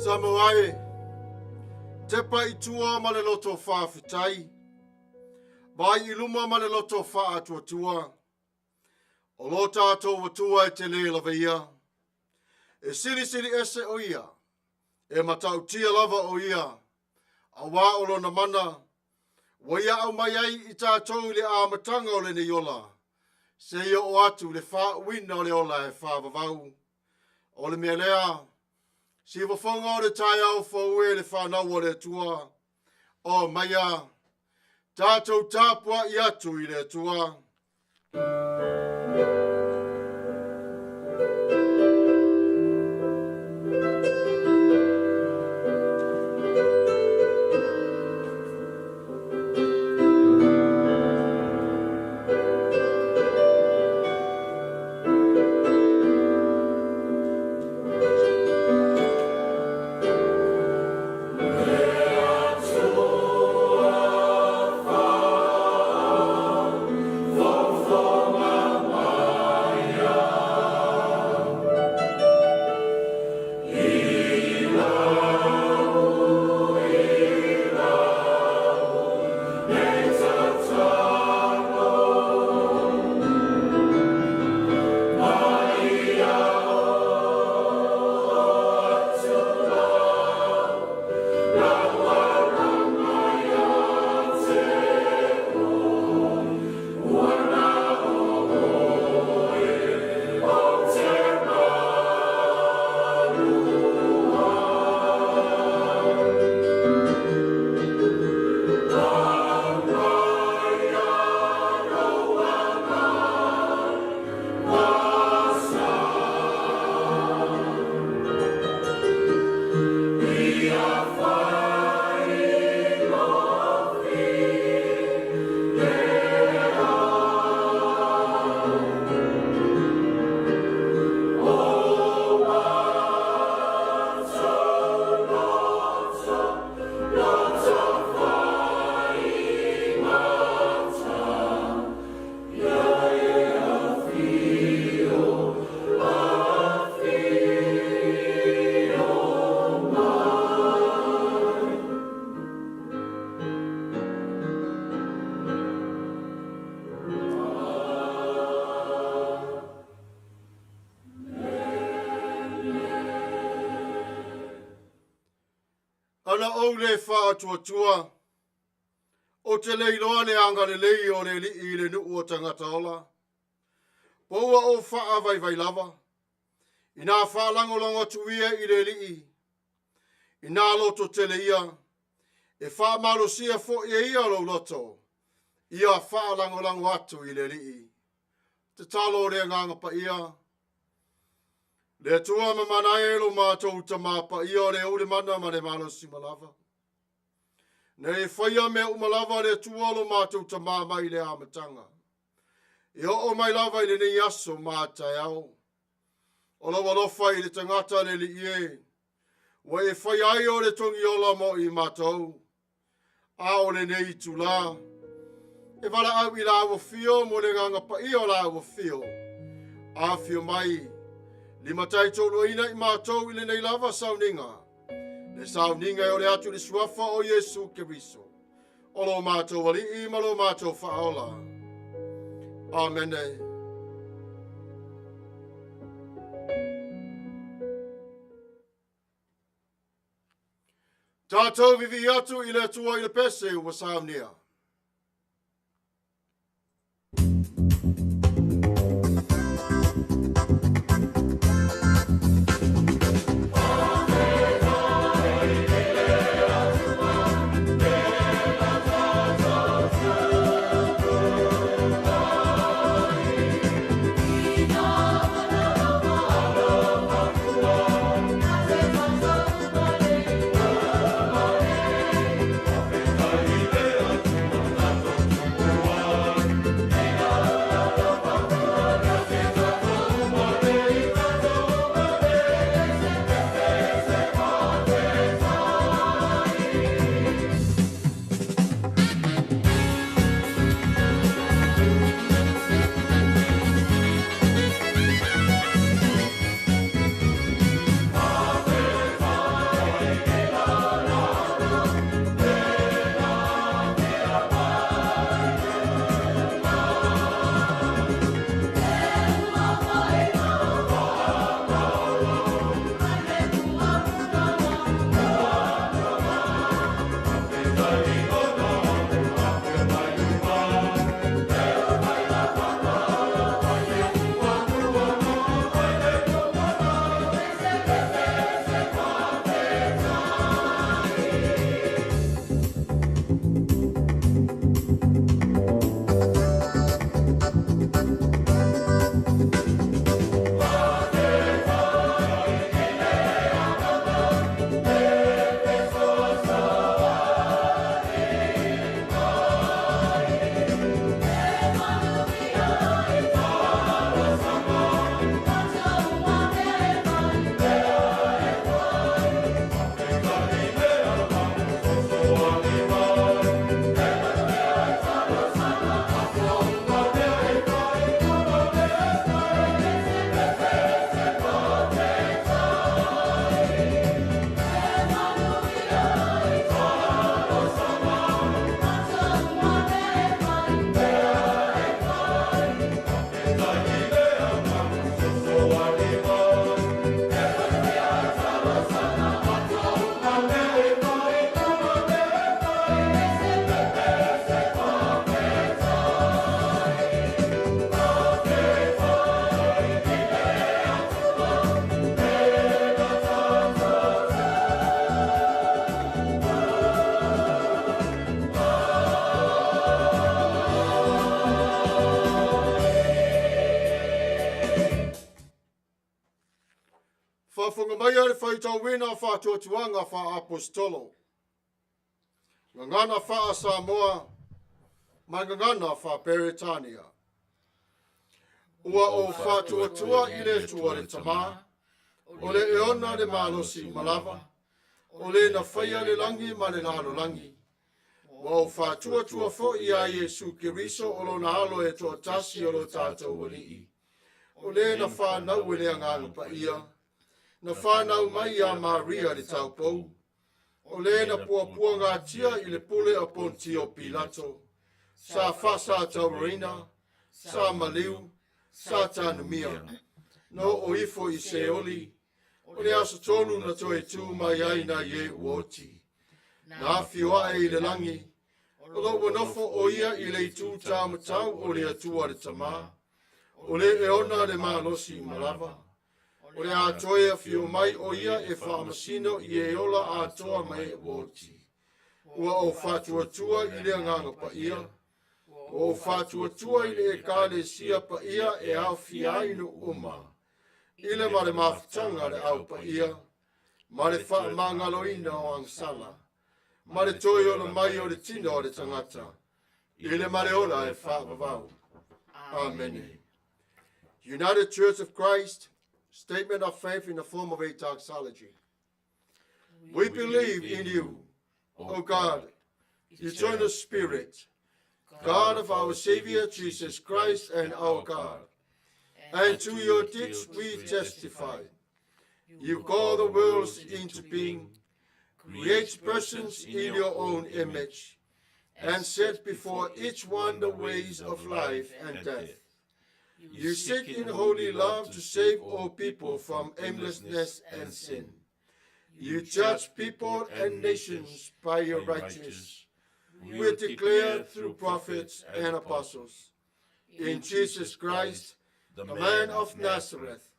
Samoa e, tepa i tua ma le loto faafetai, vai i luma ma le loto faatuatua, o lo tatou Atua e tele lava ia, e silisili ese o ia, e matautia lava o ia, auā o lona mana, ua ia aumai ai i tatou i le amataga o lenei ola, seia oo atu i le faauuina o le ola e faavavau. O le mea lea, siufofoga o le taeao fou e le fanau a le Atua, o maia, tatou tapuai atu i le Atua. Ana ou le faatuatua, ou te le iloa le agalelei o le Alii i le nuu o tagata ola. Po ua ou faavaivai lava, ina faalagolago atu ia i le Alii, ina loto tele ia, e faamalosia foi e ia lou loto, ia faalagolago atu i le Alii. Tatalo o le Agaga Paia. Le Atua mamana e lo matou Tama Paia o le ou le mana ma le malosi malava. Nei faia mea uma lava le Atua lo matou Tama mai le amataga. E oo mai lava i lenei aso ma taeao. O lau alofa i le tagata le Alii e, ua e faia ai o le togiola mo i matou. A o lenei itulā, e valaau i lau afio mo le Agaga Paia o lau afio. Afio mai, limatai touluaina i matou i lenei lava sauniga. Le sauniga e ole atu i le suafa o Iesu Keriso. O lo matou Alii ma lo matou Faaola. Amene. Tatou vivii atu i le Atua i le pese ua saunia. Faafofoga maia le faitauina o faatuatuaga faa-aposetolo, gagana faa-Samoa ma gagana faa-Peretania. Ua ou faatuatua i le Atua le Tama, o le e ona le malosi uma lava, o le na faia le lagi ma le lalolagi. Ua ou faatuatua foi ia Iesu Keriso o lona alo e toatasi o lo tatou Alii, o le na fanau e le Agaga Paia, na fanau mai ia Maria le taupou, o le na puapuagatia i le pule o Pontio Pilato, sa faasatauaina, sa maliu, sa tanumia, na oo ifo i Seoli, o le aso 3 na toe tu mai ai nai e ua oti, na afio ae i le lagi, o lo ua nofo o ia i le itu taumatau o le Atua le Tama, o le e ona le malosi uma lava, o le a toe afio mai o ia e faamasino i e ola atoa ma e ua oti. Ua ou faatuatua i le Agaga Paia, ua ou faatuatua i le Ekalesia paia e aofia ai nuu uma, i le ma le mafutaga a le Au Paia, ma le faamagaloina o agasala, ma le toe ola mai o le tino o le tagata, i le ma le ola e faavavau. Amene. United Church of Christ, Statement of Faith in the form of a doxology. We believe in you, O God, eternal Spirit, God of our Savior Jesus Christ and our God. And to your deeds we testify. You call the worlds into being, create persons in your own image, and set before each one the ways of life and death. You seek in holy love to save all people from aimlessness and sin. You judge people and nations by your righteous will declare through prophets and apostles. In Jesus Christ, the man of Nazareth,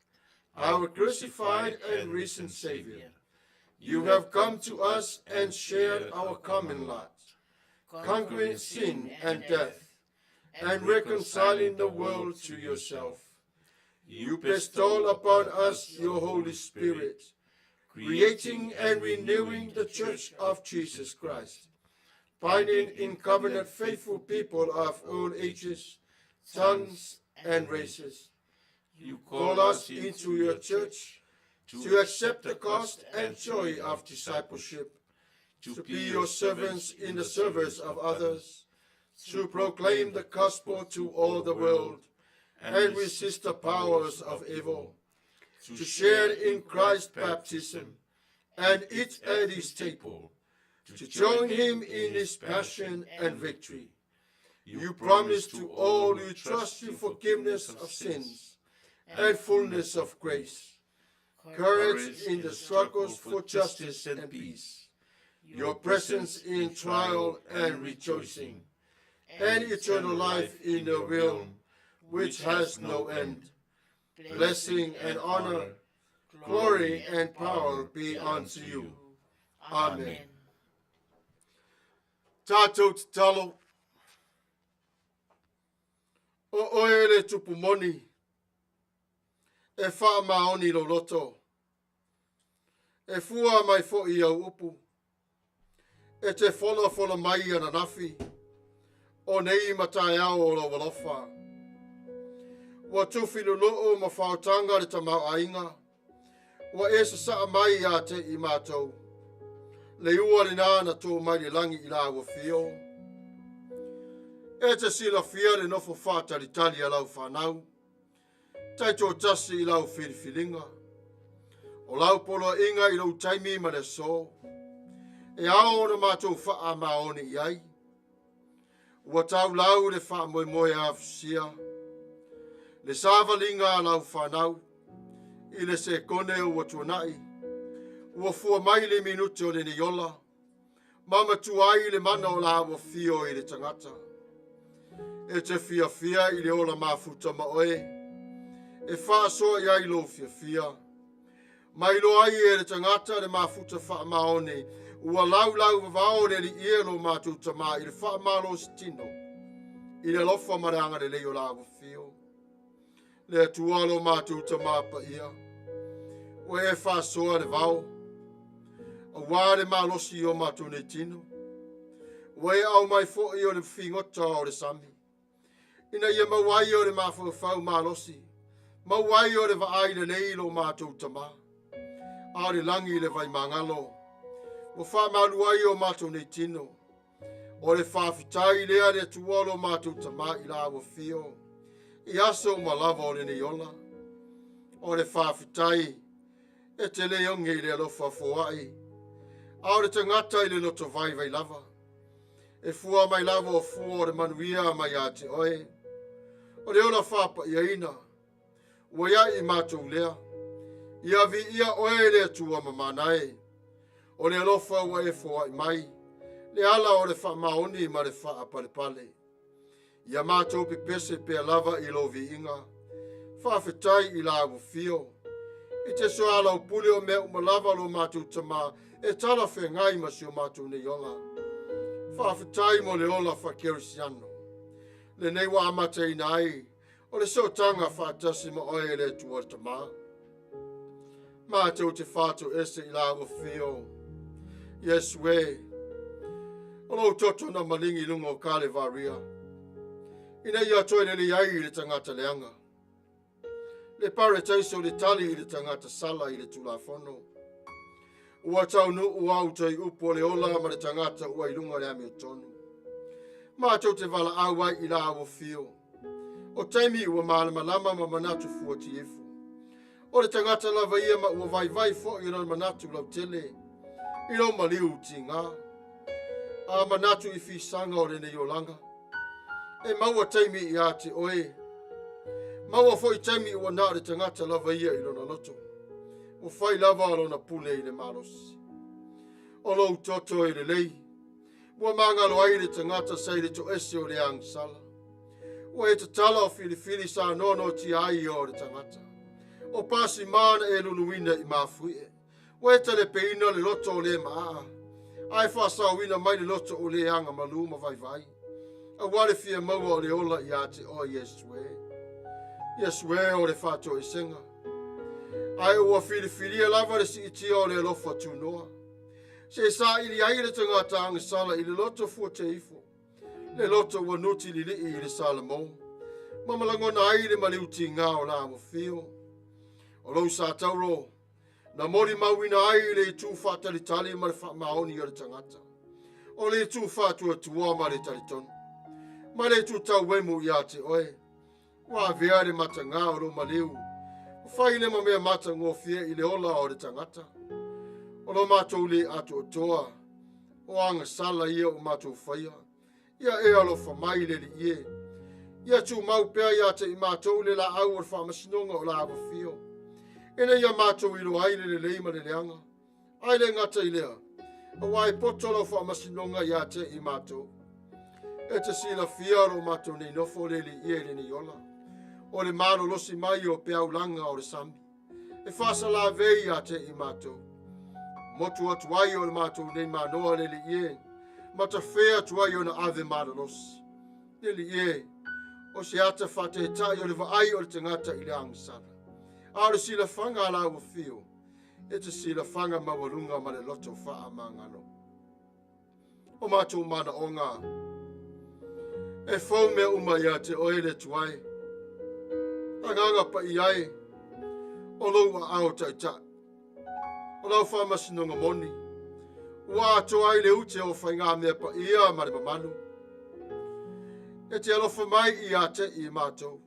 our crucified and risen Savior, you have come to us and shared our common lot, conquering sin and death, and reconciling the world to yourself. You bestow upon us your Holy Spirit, creating and renewing the Church of Jesus Christ, binding in covenant faithful people of all ages, tongues, and races. You call us into your church to accept the cost and joy of discipleship, to be your servants in the service of others, to proclaim the gospel to all the world and resist the powers of evil, to share in Christ's baptism and eat at his table, to join him in his passion and victory. You promise to all who trust you forgiveness of sins and fullness of grace, courage in the struggles for justice and peace, your presence in trial and rejoicing, and eternal life in the realm which has no end. Blessing and honor, glory and power be unto you. Amen. Tatou tatalo. O oe le tupu moni, e faamaoni lou loto, e fua mai foi au upu, e te folafola mai ananafi, o nei ma taeao o lou alofa. Ua tufi luluu ma faotaga le tamaoaiga, ua e sasaa mai ia te i matou, le ua lena na tō mai le lagi i la ua fio. E te silafia le nofo faatalitali a lau fanau, taitoatasi i lau filifiliga, o lau poloaiga i lou taimi ma le aso, e ao ona matou faamaoni i ai. Ua taulau le faamoemoe afusia, le savaliga a lau fanau, i le sekone ua tuanai, ua fua mai le minute o lenei ola, ma matua ai le mana o la ua fio i le tagata. E te fiafia i le ola mafuta ma oe, e faasoa i ai lou fiafia. Ma iloa ai e le tagata le mafuta faamaoni, ua laulau vavao le Alii e lo matou Tama i le faamalositino, i le alofa ma le agalelei o la ua fio. Le Atua lo matou Tama paia. Ua e faasoa le vao, auā le malosi i o matou nei tino. Ua e aumai foi o le figota o le sami, ina ia maua ai o le mafaufau malosi, maua ai o le vaai lelei i lo matou Tamā. A o le lagi i le vaimagalo, ua faamalu ai o matou nei tino. O le faafetai lea le Atua lo matou Tamā i la ua fio, i aso uma lava o lenei ola. O le faafetai e te le oge i le alofa foai, a o le tagata i le loto vaivai lava. E fua mai lava o fua o le manuia mai ia te oe. O le ola faapaiaina, ua ia i matou lea. Ia viia oe le Atua mamana e. O le alofa ua e foai mai, le ala o le faamaoni ma le faapalepale. Ia matou pepese pea lava i lou viiga. Faafetai i la ua fio. I te soalaupule o mea uma lava lo matou Tamā e talafeagai ma si o matou nei ola. Faafetai mo le ola faakerisiano. Lenei ua amataina ai o le sootaga faatasi ma oe e le Atua le Tamā. Matou te faatoese i la ua fio. Iesu e, o lou toto na maligi i luga o Kalevaria, ina ia toe lelei ai i le tagata leaga. Le parataiso le tali i le tagata sala i le Tulafono. Ua taunuu au tai upu o le ola ma le tagata ua i luga o le amiotonu. Matou te valaau ai i la ua fio. O taimi ua malamalama ma manatu fuatiifo. O le tagata lava ia ma ua vaivai foi i lona manatu lautele, i lou maliu tiga. A manatu i fisaga o lenei olaga, e maua taimi ia te oe. Maua foi taimi ua na o le tagata lava ia i lona loto. Ua fai lava lona pule i le malosi. O lou toto e lelei, ua magalo ai le tagata sa i le toese o le agasala. Ua e tatala o filifili sa noanoatia ai o le tagata. O pasima na e luluina i mafuie. Ua e talepeina le loto o le maa, ae faasaoina mai le loto o le aga malu ma vaivai. Auā le fia maua o le ola ia te oe Iesu e. Iesu e o le faatoesega. Ae ua filifilia lava le siitia o le alofa tunoa. Se saili ai le tagata agasala i le loto fuateifo, le loto ua nuti lilii i le salamo, ma malagona ai le maliu tiga o la mafio. O lou satauro, na molimauina ai le itu faatalitali ma le faamaoni o le tagata. O le itu faatuatua ma le talitonu, ma le itu tauemu ia te oe. Ua avea le matagā o lou maliu, ua fai le ma mea matagofie i le ola o le tagata. O lo matou le atoatoa, o agasala ia o matou faia, ia e alofa mai le Alii e. Ia tumau pea ia te i matou le laau o le faamasinoga o la afafio, ina ia matou iloa ai le lelei ma le leaga. Ae le gata i lea, auā e poto lau faamasinoga ia te i matou. E te silafia lo matou nei nofo le Alii e i lenei ola, o le malolosi mai o peaulaga o le sami, e faasalavei ia te i matou. Motu atu ai o le matou nei manoa le Alii e, matafea atu ai ona ave malolosi. Le Alii e, o se ata faataitai o le vaai o le tagata i le agasala, a o le silafaga a la ua fio, e te silafaga maualuga ma le loto faamagalo. O matou manaoga e fou mea uma ia te oe le Atua e. Agaga paia e, o lou aao taitai, o lau faamasinoga moni, ua atoa ai le ute o faigamea paia ma le mamalu. E te alofa mai ia te i matou.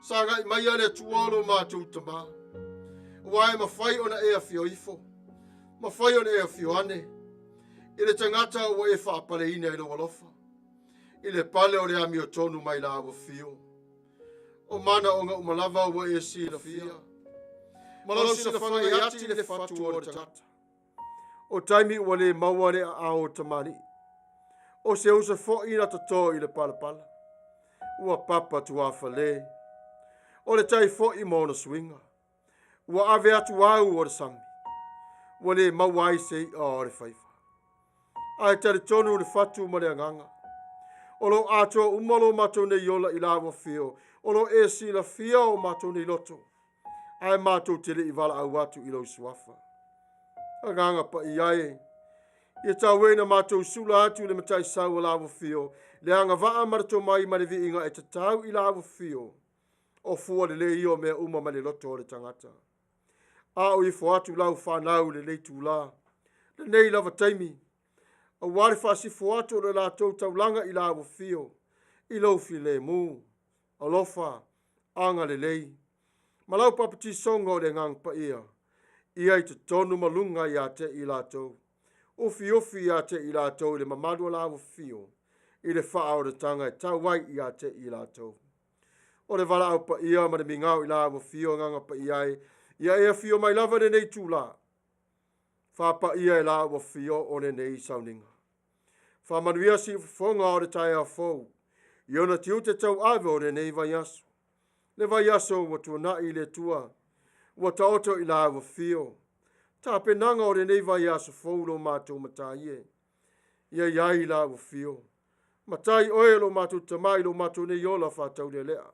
Sagai mai a le Atua o lo matou Tamā, auā e mafai ona e afio ifo, mafai ona e afio ane, i le tagata ua e faapaleina i lou alofa, i le pale o le amiotonu mai la ua fio. O manaoga uma lava ua e silafia, ma lau silafaga e ati le fatu o le tagata. O taimi ua le maua le aao o tamalii. O se uso foi na toto i le palapala. Ua papa tuafale. O le tai foi ma ona suiga. Ua ave atu au o le sami. Ua le maua ai se i'a o le faiva. Ae talitonu le fatu ma le agaga. O lo atoa uma lo matou nei ola i la ua fio. O lo e silafia o matou nei loto. Ae matou te le i valaau atu i lou suafa. Agaga Paia e, ia tau e ina matou sula atu i le Mataisau o la Afio, le agavaa ma le tomai ma le viiga e tatau i la Afio, o fua lelei ia o mea uma mai le loto o le tagata. A o ifo atu lau fanau i lenei itula, lenei lava taimi, aua le faasifo atu o le latou taulaga i la Afio, i lou filemu, alofa, agalelei, ma lau papatisoga o le Agaga Paia, ia i totonu ma luga ia te i latou, ufiufi ia te i latou i le mamalu o la Afio, i le faaolataga e tau ai ia te i latou. O le valaau paia ma le migao i la Afio Agaga Paia e, ia e afio mai lava i lenei itula, faapaia e la Afio o lenei sauniga. Faamanuia siufofoga o le taeao fou, i ona tiute tauave o lenei vaiaso. Le vaiaso ua tuanai i le Atua, ua taoto i la Afio. Tapenaga o lenei vaiaso fou lo matou matai e, ia i ai la Afio. Matai oe lo matou Tama i lo matou nei ola faataulelea.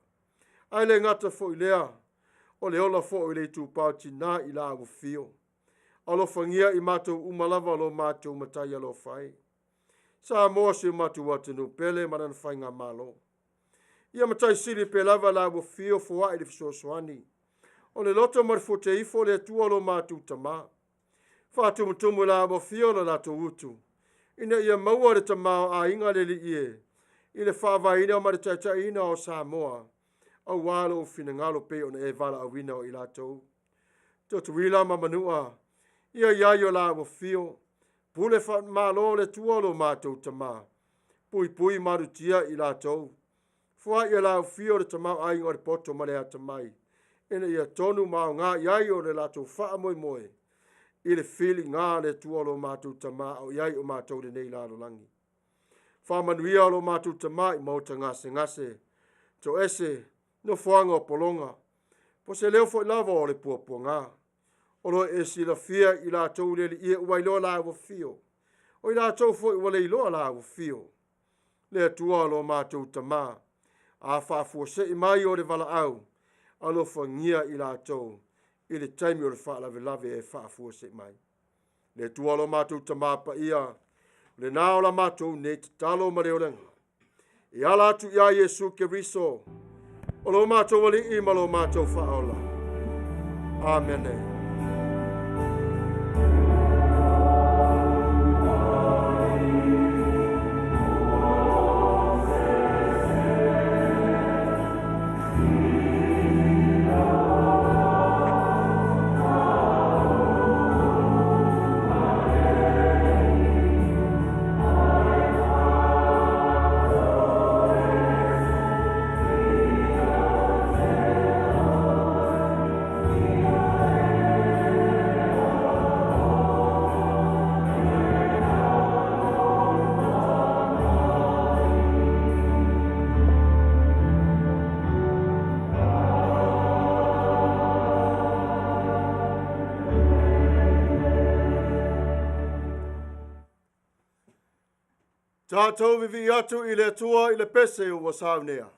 Ae le gata foi lea, o le ola foi o le itupa o tina i la Afio. Alofagia i matou uma lava lo matou matai alofa e. Samoa si o matou atunuu pele ma lana faigamalo. Ia matai sili pe lava la ua fio foai le fesoasoani. O le loto ma le fute ifo le Atua lo matou Tama. Faatumutumu la ua fio lo latou utu, ina ia maua le tamaoaiga le Alii e, i le faavaeina ma le taitaiina o Samoa, aua lou finagalo pei ona e valaauina o i latou. Tutuila ma Manua, ia i ai o la ua fio, pule faamalo le Atua lo matou Tama, puipui malutia i latou. Foai e la ufio le tamaoaiga o le poto ma le atamai, ina ia tonu ma aoga i ai o le latou faamoemoe, i le filiga a le Atua lo matou Tama o i ai o matou lenei lalolagi. Faamanuia lo matou Tama i maota gasegase, toese, nofoaga o pologa, po se leo foi lava o le puapuaga. O lo e silafia i latou le Alii e ua iloa la ua fio, o i latou foi ua le iloa la ua fio. Le Atua lo matou Tama, a faafuasei mai o le valaau, alofagia i latou i le taimi o le faalavelave e faafuasei mai. Le Atua lo matou Tama paia, lena o la matou nei tatalo ma le olaga. E ala atu ia Iesu Keriso, o lo matou Alii ma lo matou Faaola. Amene. Tatou vivii atu i le Atua i le pese ua saunea.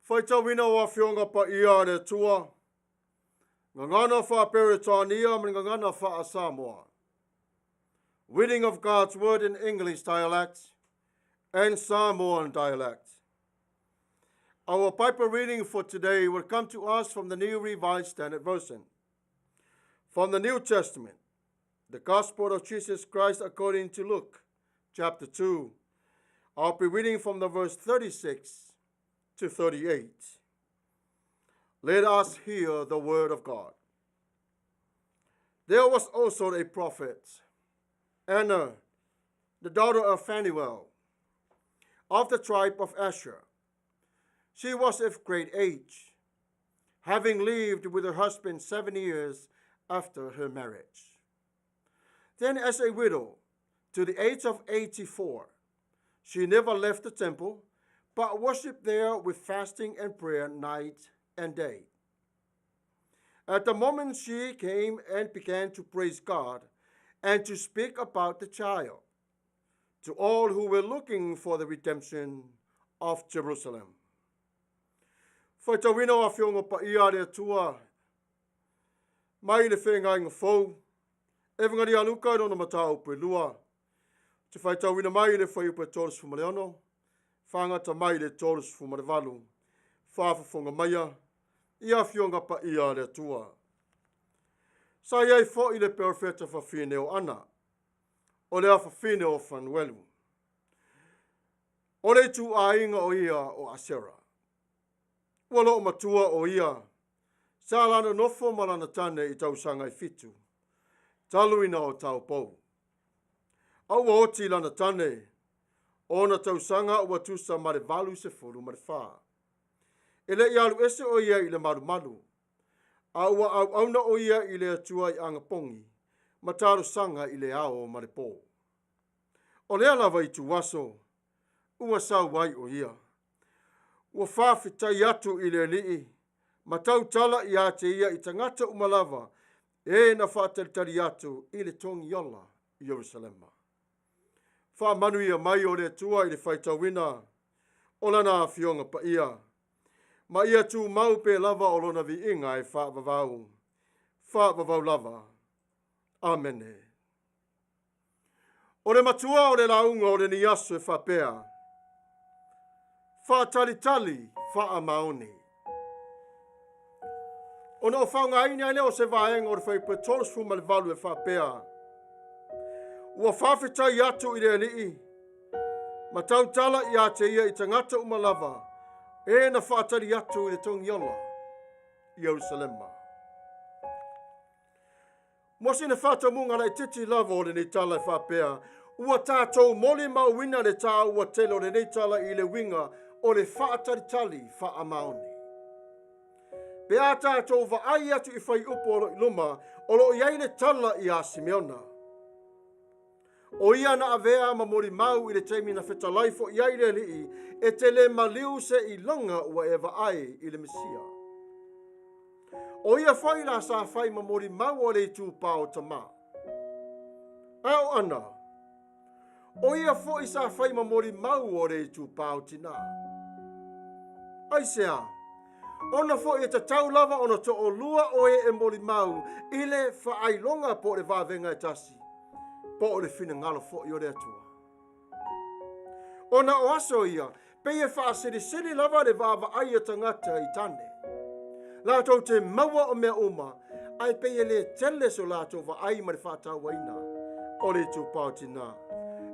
Faitauina o Afioga Paia a le Atua, Gagana Faa-Peretania ma le Gagana Faa-Samoa. Reading of God's Word in English dialect and Samoan dialect. Our Bible reading for today will come to us from the New Revised Standard Version. From the New Testament, the Gospel of Jesus Christ according to Luke, chapter 2. I'll be reading from the verse 36 to 38. Let us hear the word of God. There was also a prophet, Anna, the daughter of Phanuel, of the tribe of Asher. She was of great age, having lived with her husband 7 years after her marriage. Then, as a widow, to the age of 84, she never left the temple, but worshipped there with fasting and prayer night and day. At the moment she came and began to praise God and to speak about the child to all who were looking for the redemption of Jerusalem. Faitauina o Afioga Paia a le Atua mai le Feagaiga Fou, Evagelia a Luka i lona mataupu e lua, te faitauina mai le fuaiupu e 36, fagata mai le 38, faafofoga maia i Afioga Paia a le Atua. Sa i ai foi le perofeta fafine o Ana, o le afafine o Fanuelu. O le ituaiga o ia o Asera. Ua loo matua o ia, sa lana nofo ma lana tane i tausaga e 7, talu ina o taupou. A ua oti lana tane, ona tausaga ua tusa ma le 84. E le i alu ese o ia i le malumalu, a ua auauna o ia i le Atua i agapogi, ma talosaga i le ao ma le pō. O lea lava ituaso, ua sau ai o ia. Ua faafetai atu i le Alii, ma tautala ia te ia i tagata uma lava, e na faatalitali atu i le togiola i Ierusalema. Faamanuia mai o le Atua i le faitauina o lana Afioga Paia, ma ia tumau pe lava o lona viiga e faavavau, faavavau lava. Amene. O le matua o le lauga o lenei aso e faapea, faatalitali faamaoni. Ona o faaaogaina ai lea o se vaega o le fuaiupu e 38 e faapea, ua faafetai atu i le Alii, ma tautala ia te ia i tagata uma lava, e na faatali atu i le togiola i Ierusalema. Mo sina faatomuga laitiiti lava o lenei tala e faapea, ua tatou molimauina le taua tele o lenei tala i le uiga o le faatalitali faamaoni. Pe a tatou vaai atu i fuaiupu o lo o i luma, o lo o i ai le tala ia Simeona. O ia na avea ma molimau i le taimi na fetalai foi ai le Alii, e te le maliu seiloga ua e vaai i le Mesia. O ia foi la sa fai ma molimau o le itupa o Tamā. A o Ana, o ia foi sa fai ma molimau o le itupa o Tinā. Aisea? Ona foi e tatau lava ona toalua o e e molimau i le faailoga po o le vavega e tasi, po o le finagalo foi o le Atua. Ona o aso ia, pei e faaseliseli lava le vaavaai a tagata i tane. Latou te maua o mea uma, ae pei e le tele so latou vaai ma le faatauaina o le itupa o tinā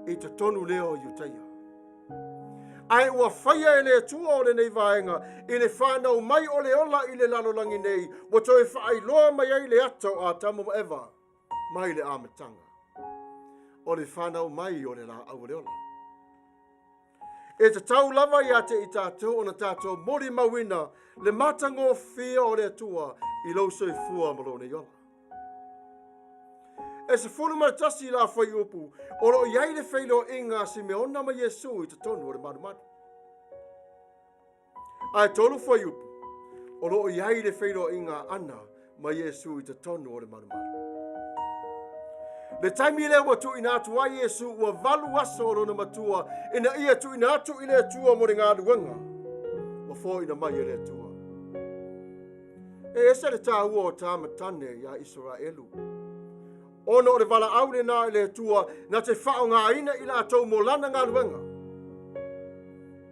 i totonu lea o Iutaia. Ae ua faia e le Atua o lenei vaega i le whanau mai o le ola i le lalolagi nei, ua toe whaailoa mai ai le ata o Atamu ma Eva mai le amataga. O le whanau mai o le laau o le ola. E tatau lava ia te i tatou ona tatou molimauina le matagofie o le Atua i lou soifua ma lou nei ola. E 11 la fuaiupu o lo o i ai le feiloaiga a Simeona ma Iesu i totonu o le malumalu. Ae 3 fuaiupu o lo o i ai le feiloaiga a Ana ma Iesu i totonu o le malumalu. Le taimi lea ua tuuina atu ai Iesu ua 8 aso o lona matua ina ia tuuina atu i le Atua mo le galuega ua fofoina mai e le Atua. E ese le tāua o tā matane iā Isaraelu. Ona o le valaau lenā i le Atua na te faaaogaina i latou mo lana galuega.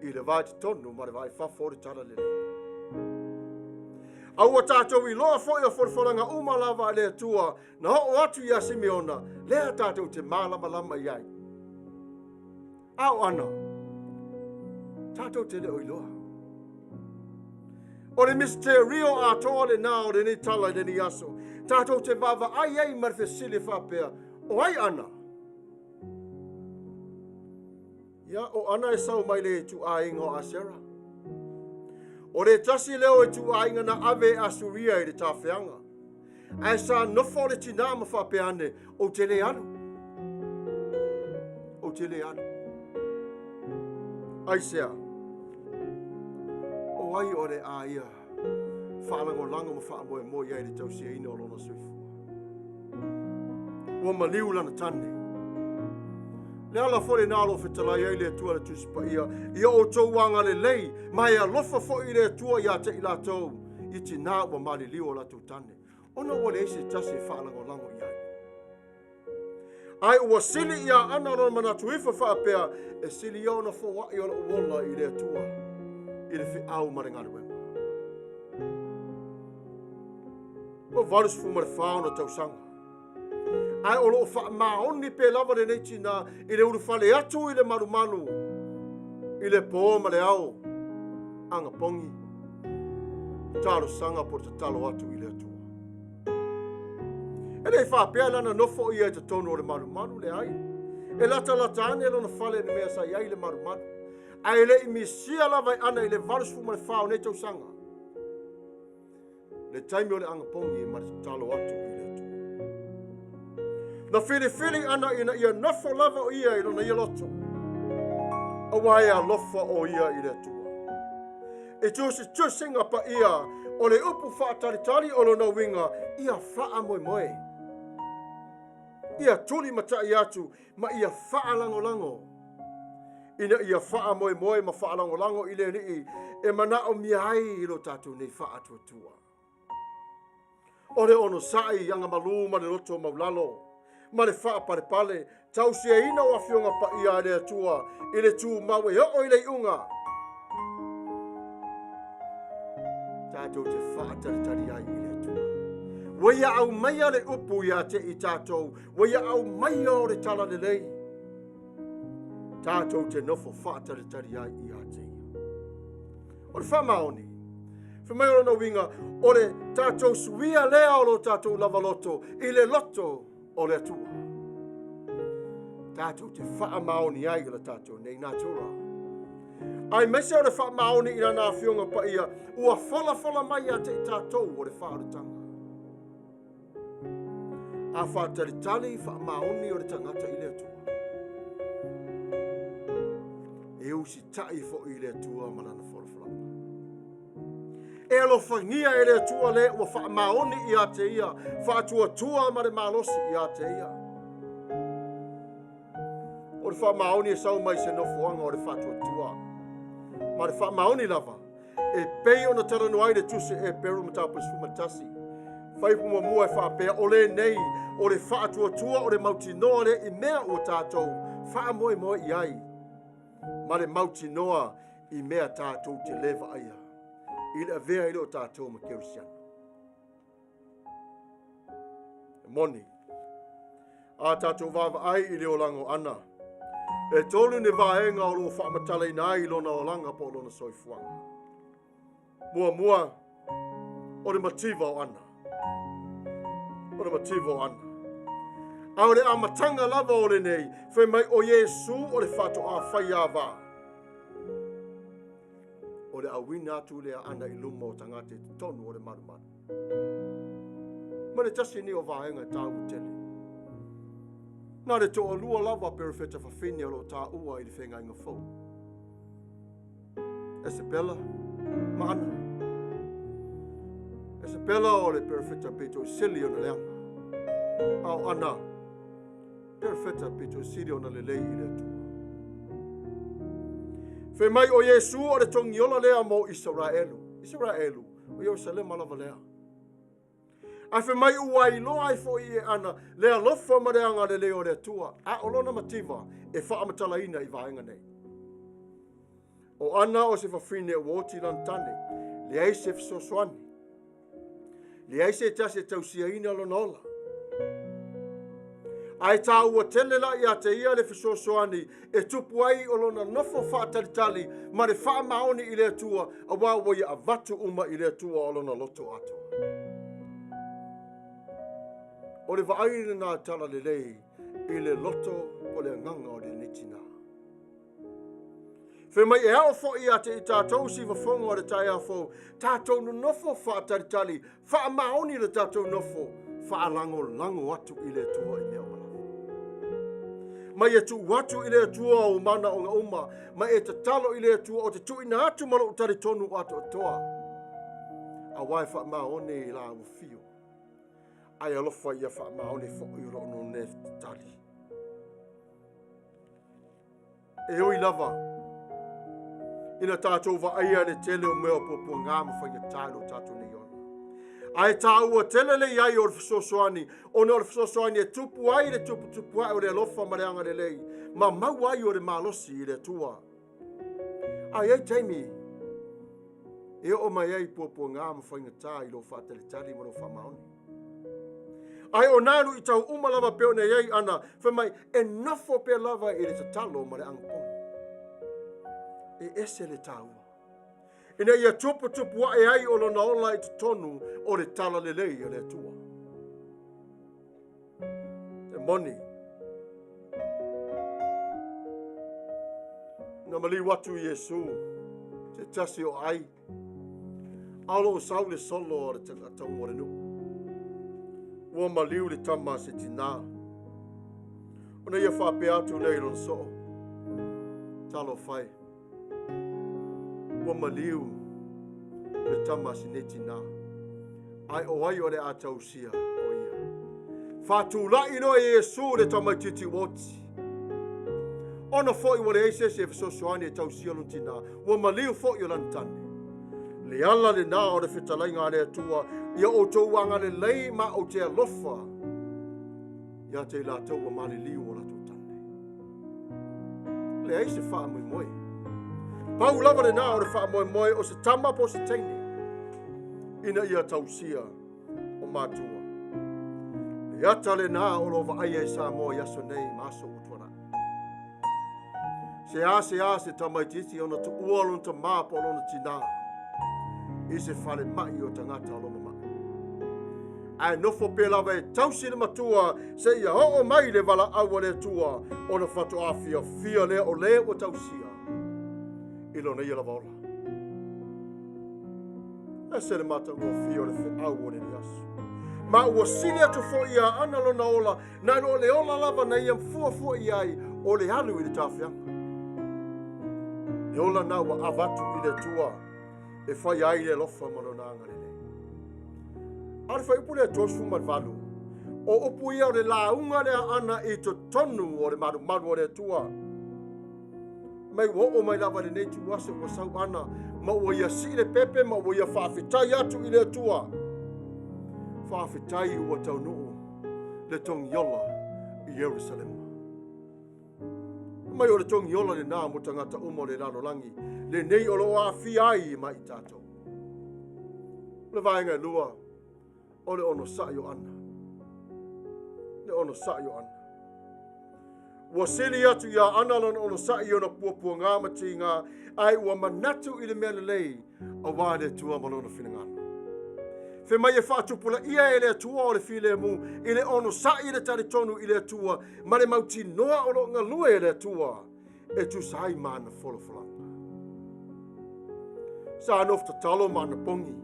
I le va i totonu ma le va i fafo o le talalelei. A ua tatou iloa foi o folafolaga uma lava a le Atua na oo atu iā Simeona, lea tatou te malamalama i ai. A o Ana, tatou te le o iloa. O le misterio atoa lenā o lenei tala i lenei aso. Tatou te vaavaai ai ma le fesili faapea, o ai Ana? Ia, o Ana e sau mai le ituaiga o Asera. O le tasi lea o ituaiga na ave e Asuria i le tafeaga. Ae sa nofo le tinā ma faapea ane, ou te le alu. Ou te le alu. Aisea? O ai o le a ia faalagolago ma faamoemoe i ai i le tausiaina o lona soifua? Ua maliu lana tane. Le ala foi lenā o lo o fetalai ai le Atua i le Tusi Paia, ia outou agalelei ma e alofa foi i le Atua ia te i latou i tinā ua maliliu o latou tane, ona ua leai se tasi e faalagolago i ai. Ae ua sili iā Ana lona manatu ifo faapea, e sili ia ona foai o lou ola i le Atua, i le feau ma le galuega. Ua 84 ona tausaga. Ae o lo o faamaoni pea lava lenei tinā i le ulufale atu i le malumalu, i le pō ma le ao, agapogi, talosaga po o le tatalo atu i le Atua. E le i faapea la na nofo ia i totonu o le malumalu, leai. E latalata ane lona fale i le mea sa i ai le malumalu. Ae le i misia lava e Ana i le 84 o nei tausaga. Le taimi o le agapogi ma le tatalo atu i le Atua. Na filifili Ana ina ia nofo lava o ia i lona ia loto, aua e alofa o ia i le Atua. E tusitusiga paia o le upu faatalitali o lona uiga, ia faamoemoe, ia tulimatai atu ma ia faalagolago, ina ia faamoemoe ma faalagolago i le Alii e manaomia ai i lo tatou nei faatuatua. O le onosai agamalu ma le loto maulalo, ma le faapalepale, tausiaina o afioga paia a le Atua i le tumau e oo i le iuga. Tatou te faatalitali ai i le Atua. Ua ia aumaia le upu ia te i tatou, ua ia aumaia o le talalelei. Tatou te nofo faatalitali ai ia te ia. O le faamaoni, fai mai o lona uiga, o le tatou suia lea o lo tatou lava loto i le loto o le Atua. Tatou te faamaoni ai i le tatou nei natura. Aemaise o le faamaoni i lana afioga paia, ua folafola mai ia te i tatou o le faaolataga. A faatalitali faamaoni o le tagata i le Atua, e usitai foi i le Atua ma lana folafolaga. E alofagia e le Atua le ua faamaoni ia te ia, faatuatua ma le malosi ia te ia. O le faamaoni e sau mai se nofoaga o le faatuatua. Ma le faamaoni lava, e pei ona talanoa ai le Tusi Eperu mataupu 11. Fuaiupu muamua e faapea, o lenei, o le faatuatua o le mautinoa lea i mea ua tatou faamoemoe i ai, ma le mautinoa i mea tatou te le vaaia, i le avea i le o tatou ma kerisiano. E moni, a tatou vaavaai i le olaga o Ana, e tolu ni vaega o lo o faamatalaina ai lona olaga po o lona soifuaga. Muamua, o le mativa o Ana. O le mativa o Ana. A o le amataga lava o lenei, fai mai o Iesu o le faatoa faiava. O le auina atu lea Ana i luma o tagata i totonu o le malumalu. Ma le tasi nei o vaega e tāua tele. Na le toalua lava perofeta fafine o lo o tāua i le feagaiga fou. Esapela ma Ana. Esapela o le perofeta pito i sili ona leaga. A o Ana, perofeta pito i sili ona lelei i le Atua. Fai mai o Iesu o le togiola lea mo Isaraelu. Isaraelu, o Ierusalema lava lea. Ae fai mai ua iloa ai foi e Ana le alofa ma le agalelei o le Atua, a o lona mativa e faamatalaina i vaega nei. O Ana o se fafine ua oti lana tane, leai se fesoasoani, leai se tasi e tausiaina lona ola. Ae tāua tele la ia te ia le fesoasoani e tupu ai o lona nofo faatalitali ma le faamaoni i le Atua, auā ua ia avatu uma i le Atua o lona loto atoa. O le vaai lena talalelei i le loto o le agaga o lenei tinā. Fai mai e ao foi ia te i tatou sivafoga o le taeao fou, tatou nonofo faatalitali, faamaoni le tatou nofo, faalagolago atu i le Atua i mea uma lava. Mai e tuu atu i le Atua ou manaoga uma, ma e tatalo i le Atua o te tuuina atu ma lou talitonu atoatoa. Auā e faamaoni i la ua fio, ae alofa ia faamaoni foi o loo nonē tatali. E ui lava ina tatou vaaia le tele o mea o puapuaga ma faigata i lo tatou nei ola, ae tāua tele le i ai o le fesoasoani, ona o le fesoasoani e tupu ai le tuputupu ae o le alofa ma le agalelei, ma maua ai o le malosi i le Atua. Ae i ai taimi e oo mai ai puapuaga ma faigata i lou faatalitali ma lou faamaoni. Ae o nā luitau uma lava pei ona i ai Ana, fai mai, e nofo pea lava i le tatalo ma le agatonu. E ese le tāua ina ia tuputupu ae ai o lona ola i totonu o le talalelei a le Atua. E moni, na maliu atu Iesu se tasi o ai, a o loo sau le solo a le tagata uma o le nuu. Ua maliu le tama a se tinā. Ona ia faapea atu lea i lona soo, talofa e, ua maliu le tama a si nei tinā, ae o ai o le a tausia o ia. Faatulai loa e Iesu le tamaitiiti ua oti. Ona foi ua leai se isi e fesoasoani e tausia lona tinā, ua maliu foi o lana tane. Le ala lena o le fetalaiga a le Atua, ia outou agalelei ma ou te alofa ia te i latou ua maliliu o latou tane. Leai se faamoemoe. Pau lava lena o le faamoemoe o se tama po o se teine, ina ia tausia o matua. Le ata lena o lo vaaia i Samoa i aso nei ma aso ua tuanai. Se a se a se tamaitiiti ona tuua lona tamā po o lona tinā i se fale mai o tagata o loma mai. Ae nofo pea lava e tausi le matua se ia oo mai le valaau a le Atua ona faatoa fiafia lea o le ua tausia i lona ia lava ola. Ese le matagofie o le feau o lenei aso. Ma ua sili atu foi ia Ana lona ola, nai lo le ola lava na ia fuafua i ai o le alu i le tafeaga. Le ola na ua avatu i le Atua e fai ai le alofa ma lona agalelei. A o le fuaiupu lea 38, o upu ia o le lauga lea Ana i totonu o le malumalu o le Atua. Mai ua oo mai lava lenei tuaso ua sau Ana, ma ua ia sii le pepe ma ua ia faafetai atu i le Atua. Faafetai ua taunuu le togiola i Ierusalema. Mai o le togiola lena mo tagata uma o le lalolagi, lenei o loo aafia ai ma i tatou. O le vaega e lua, o le onosai o Ana. Le onosai o Ana. Ua sili atu iā Ana lona onosai i ona puapuaga ma tiga, ae ua manatu i le mea lelei auā le Atua ma lona finagalo. Fai mai e faatupulaia e le Atua o le filemu i le onosai i le talitonu i le Atua ma le mautinoa o loo galue e le Atua e tusa ai ma ana folafolaga. Sa nofo tatalo ma ana pogi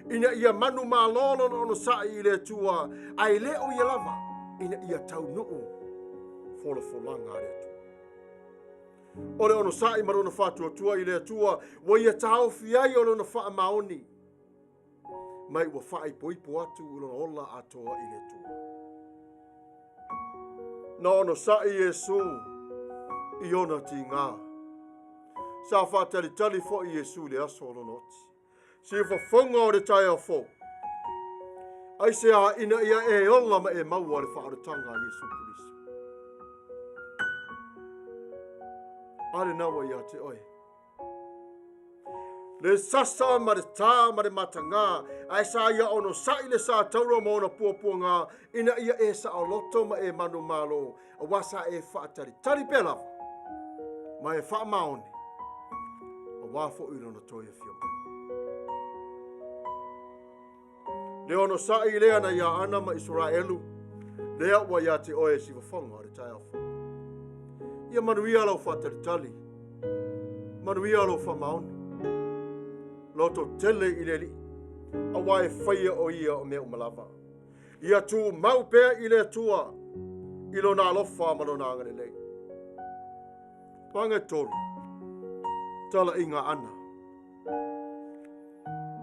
ina ia manumalo lona onosai i le Atua, ae le o ia lava ina ia taunuu folafolaga a le Atua. O le onosai ma lona faatuatua i le Atua ua ia taofi ai o lona faamaoni, mai ua faaipoipo atu i lona ola atoa i le Atua. Na onosai Iesu i ona tiga. Sa faatalitali foi Iesu i le aso o lona oti. Siufofoga o le taeao fou. Aisea ina ia e ola ma e maua le faaolataga a Iesu Keriso. A lena ua ia te oe. Le sasa ma le tā ma le matagā, ae sa ia onosa'i le sa taura ma ona puapuagā, ina ia e saoloto ma e manumalo, auā sa e faatalitali pea lava, ma e faamaoni, auā foi lona toe afio mai. Le onosa'i lea na ia Ana ma Isaraelu, lea ua ia te oe siufofoga o le taeao fou. Ia manuia lau faatalitali, manuia lou faamaoni, loto tele i le Alii, auā e faia o ia o mea uma lava. Ia tumau pea i le Atua, i lona alofa ma lona agalelei. Vaega e 3, talaiga a Ana.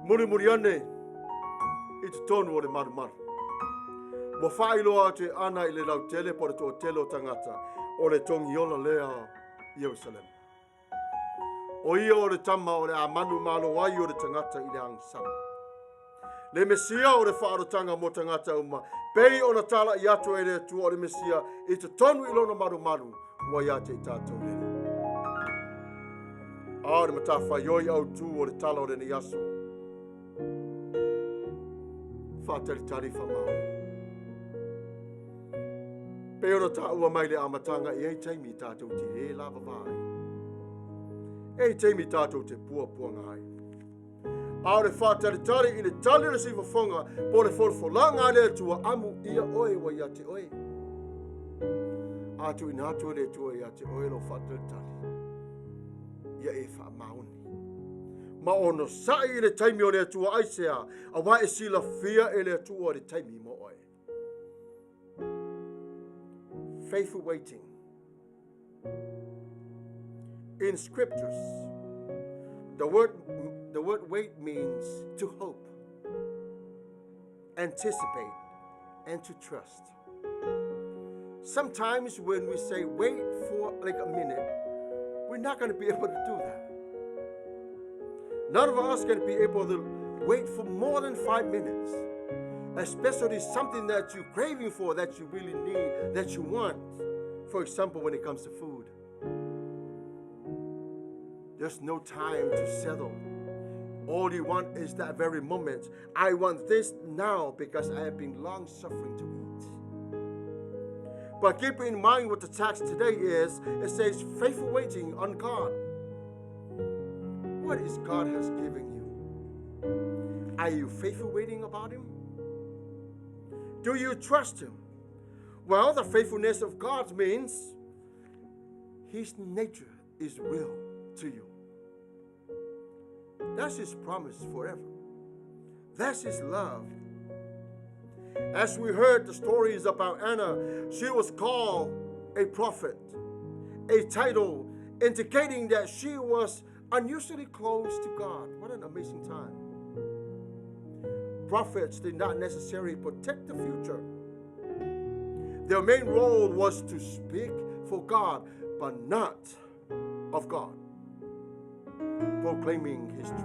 Mulimuli ane i totonu o le malumalu. Ua faailoa atu e Ana i le lautele po o le toatele o tagata o le togiola lea i Ierusalema. O ia o le tama o le a manumalo ai o le tagata i le agasala. Le Mesia o le faaolataga mo tagata uma, pei ona tala'i atu e le Atua o le Mesia i totonu i lona malumalu ua ia te i tatou lele. A o le matafaioi autū o le tala o lenei aso. Faatalitali faamaoni. Pei ona taua mai le amataga e i ai taimi tatou te le lavava ai. E i ai taimi tatou te puapuaga ai. A o le faatalitali i le tali o le siufofoga po o le folafolaga a le Atua, amu ia oe ua ia te oe. A tuuina atu e le Atua ia te oe lou faatalitali, ia e faamaoni. Ma onosa'i i le taimi o le Atua aisea, auā e silafia e le Atua le taimi mo oe. Faithful waiting. In scriptures, the word wait means to hope, anticipate, and to trust. Sometimes when we say wait for like a minute, we're not going to be able to do that. None of us going to be able to wait for more than 5 minutes, especially something that you're craving for, that you really need, that you want. For example, when it comes to food. There's no time to settle. All you want is that very moment. I want this now because I have been long suffering to eat. But keep in mind what the text today is. It says faithful waiting on God. What is God has given you? Are you faithful waiting about Him? Do you trust Him? Well, the faithfulness of God means His nature is real to you. That's His promise forever. That's His love. As we heard the stories about Anna, she was called a prophet, a title indicating that she was unusually close to God. What an amazing time. Prophets did not necessarily protect the future. Their main role was to speak for God, but not of God, proclaiming His truth.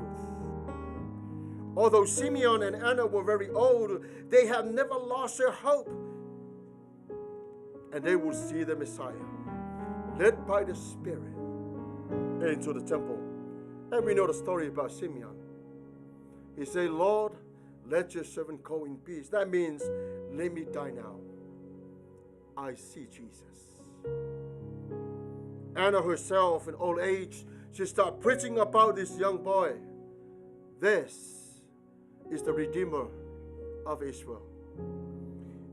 Although Simeon and Anna were very old, they have never lost their hope. And they will see the Messiah, led by the Spirit, into the temple. And we know the story about Simeon. He said, Lord, let your servant go in peace. That means, let me die now. I see Jesus. Anna herself, in old age, she started preaching about this young boy. This is the Redeemer of Israel.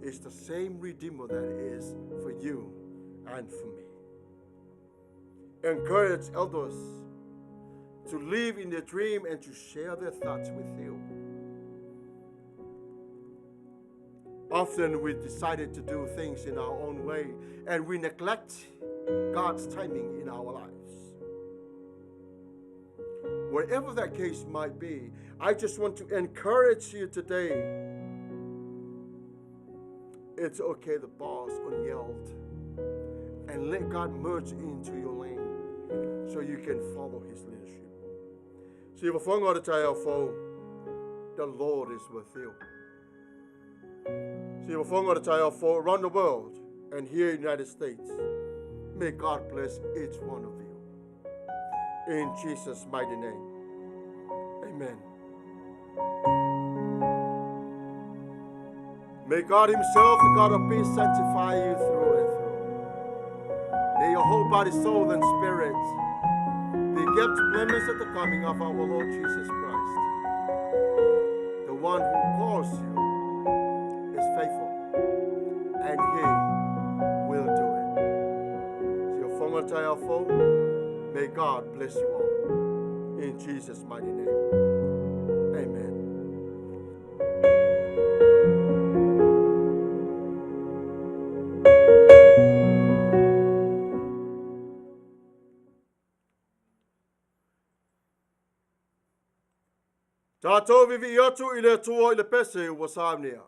It's the same Redeemer that is for you and for me. Encourage elders to live in their dream and to share their thoughts with you. Often we decided to do things in our own way and we neglect God's timing in our lives. Wherever that case might be, I just want to encourage you today. It's okay to pause or yelled and let God merge into your lane. So you can follow his leadership. Siufofoga o le taeao fou, the Lord is with you. Siufofoga o le taeao fou, around the world and here in the United States, may God bless each one of you. In Jesus' mighty name, amen. May God himself, the God of peace, sanctify you through and through. May your whole body, soul, and spirit be kept blameless at the coming of our Lord Jesus Christ. The one who calls you is faithful, and he will do it. Siufofoga o le taeao fou, may God bless you all. In Jesus' mighty name, amen. Tatou vivii atu i le Atua i le pese ua saunia.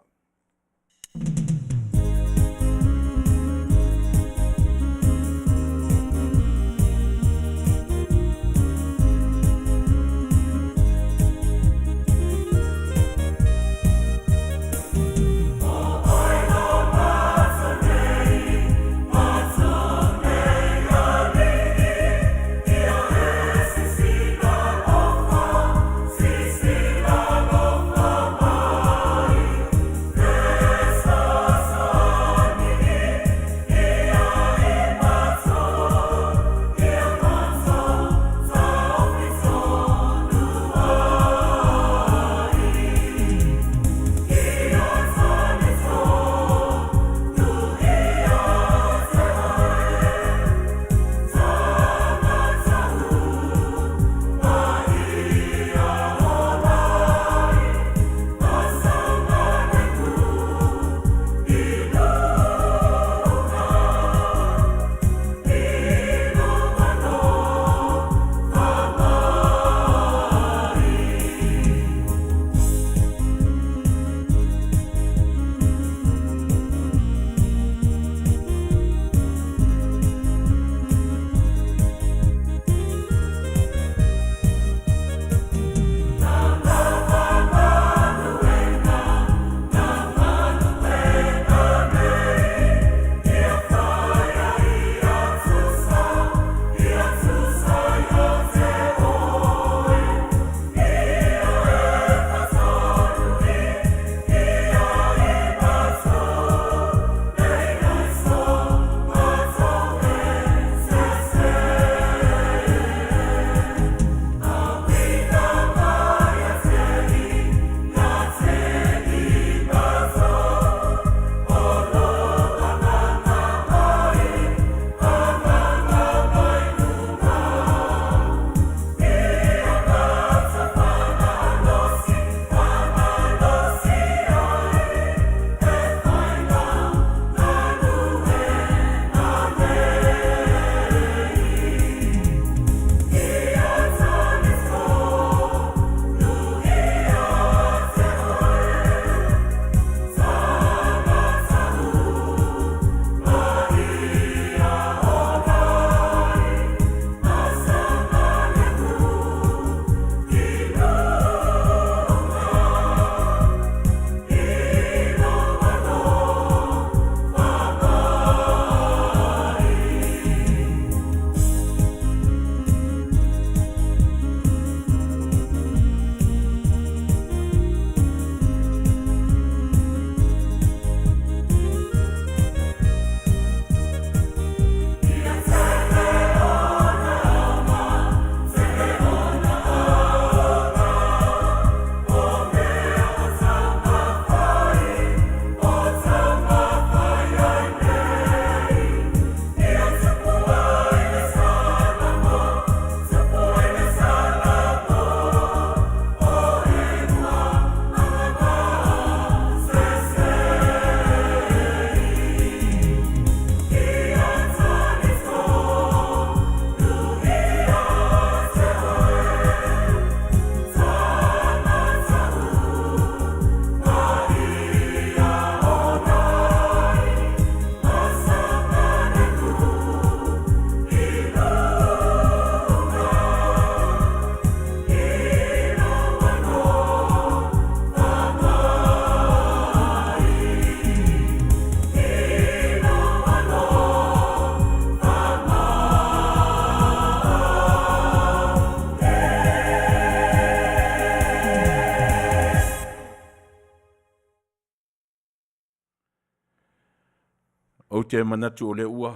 Ou te manatu o lea ua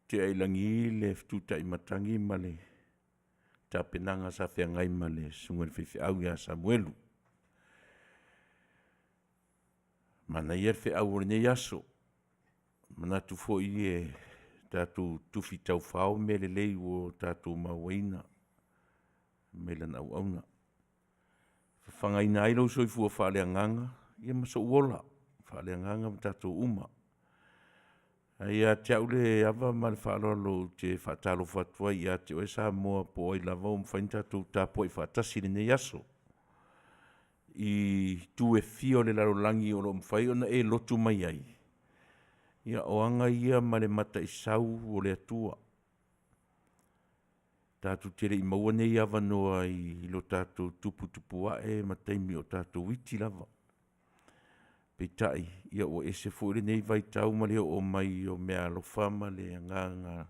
tea i lagi le fetutai matagi ma le tapenaga sa feagai ma le susuga i le faifeau ia Samuelu. Manaia le feau o lenei aso, e manatu foi e tatou tufi taufao mea lelei ua tatou mauaina mai lana auauna, e fafagaina ai lou soifua faaleagaga ma sou ola faaleagaga ma tatou uma. Ae ia te au le ava ma le faaaloalo ou te faatalofa atu ai ia te oe Samoa po o ai lava ua mafai ona tatou tapuai faatasi i lenei aso i itu e fia o le lalolagi o lo o mafai ona e lotu mai ai. Ia, o aga ia ma le mataisau o le Atua. Tatou te le i maua nei avanoa i lo tatou tuputupuae ma taimi o tatou iti lava. Peitai, ua ese foi lenei vaitau ma le oo mai o meaalofa ma le agaga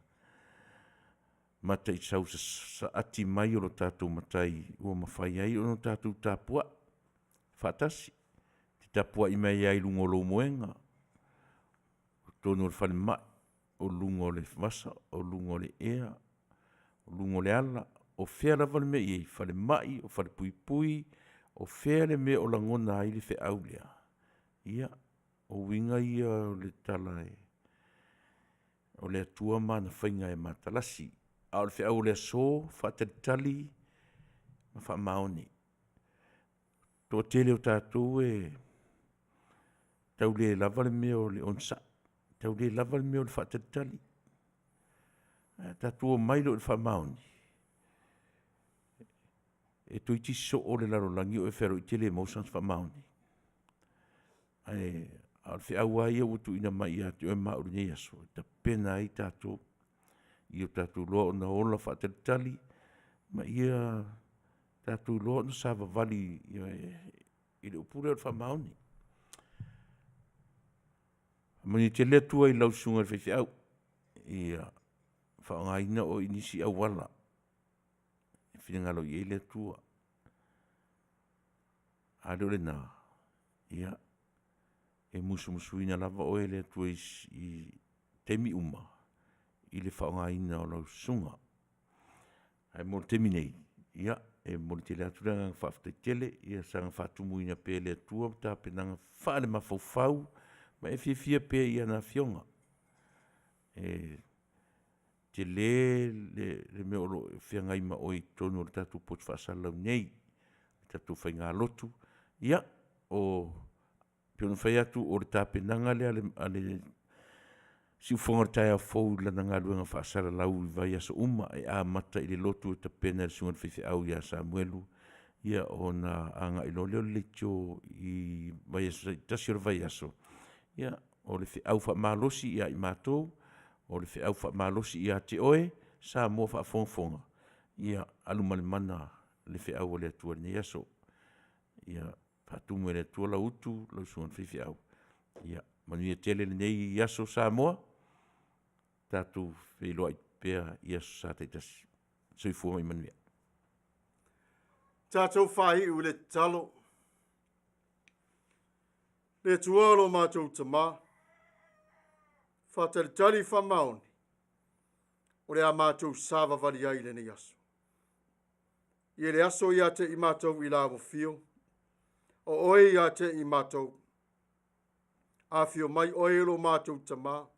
mataisau sasaati mai o lo tatou Matai ua mafai ai ona tatou tapuai faatasi. E te tapuai mai lava i luga o lou moega, o totonu o le falemai, o luga o le vasa, o luga o le ea, o luga o le ala, o fea lava le mea e i ai, falemai, o falepuipui, o fea le mea o lagona ai le feau lea, ia, o uiga ia o le tala o le Atua ma ana faiga e matalasi. A o le feau o le aso, faatalitali ma faamaoni. O le toatele o tatou e tau le lava le mea o le onosai, tau le lava le mea o le faatalitali. Ae a tatou omai loa i le faamaoni, e toeitiiti soo le lalolagi o e fealuai e te le maua sana faamaoni. Ae o le feau lava ia ua tuuina mai ia te oe ma au i lenei aso, e tapena ai tatou, ia tatou iloa ona ola faatalitali ma ia tatou iloa ona savavali i le upu lea o le faamaoni. Faamanuia tele le Atua i lau susuga i le faifeau, ia faaaogaina oe i nisi auala e finagalo i ai le Atua. A le o lena, ia, e musumusuina lava oe e le Atua i taimi uma i le faaaogaina o lau susuga. Ae mo le taimi nei, ia, e momoli tele atu le agaga faafetai tele, ia saga faatumuina pea e le Atua tapenaga faalemafaufau ma e fiafia pea i ana Afioga. E tele le mea o lo o feagai ma oe i totonu o le tatou potu faasalalau nei, le tatou faigalotu. Ia, e pei ona fai atu, o le tapenaga lea a le Siufofoga o le Taeao Fou i lana galuega faasalalau i vaiaso uma, e amata i le lotu e tapena e le susuga i le faifeau ia Samuelu, ia ona agai loa lea o le leitio i vaiaso taitasi o le vaiaso. Ia, o le feau faamalosi ia i matou, o le feau faamalosi ia te oe Samoa faafogafoga, ia alu ma le mana le feau a le Atua i lenei aso. Ia faatumu e le Atua lau utu lau susuga i le faifeau. Ia manuia tele lenei aso Samoa, tatou feiloai pea i aso Sa taitasi. Soifua ma ia manuia. Tatou faaiu i le tatalo. Le Atua lo matou Tama, faatalitali faamaoni, o le a matou savavali ai i lenei aso. I le aso ia te i matou i la ua fio, o oe ia te i matou. Afio mai oe e lo matou Tama,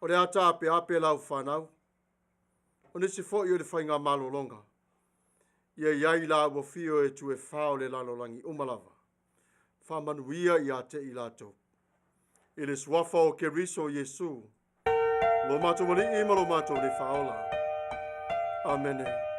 o le a taapeape lau fanau, o nisi foi o le faiga malologa, ia i ai la ua fio e tu e fā o le lalolagi uma lava. Faamanuia ia te i latou. I le suafa o Keriso Iesu, lo matou Alii ma lo matou le Faaola. Amene.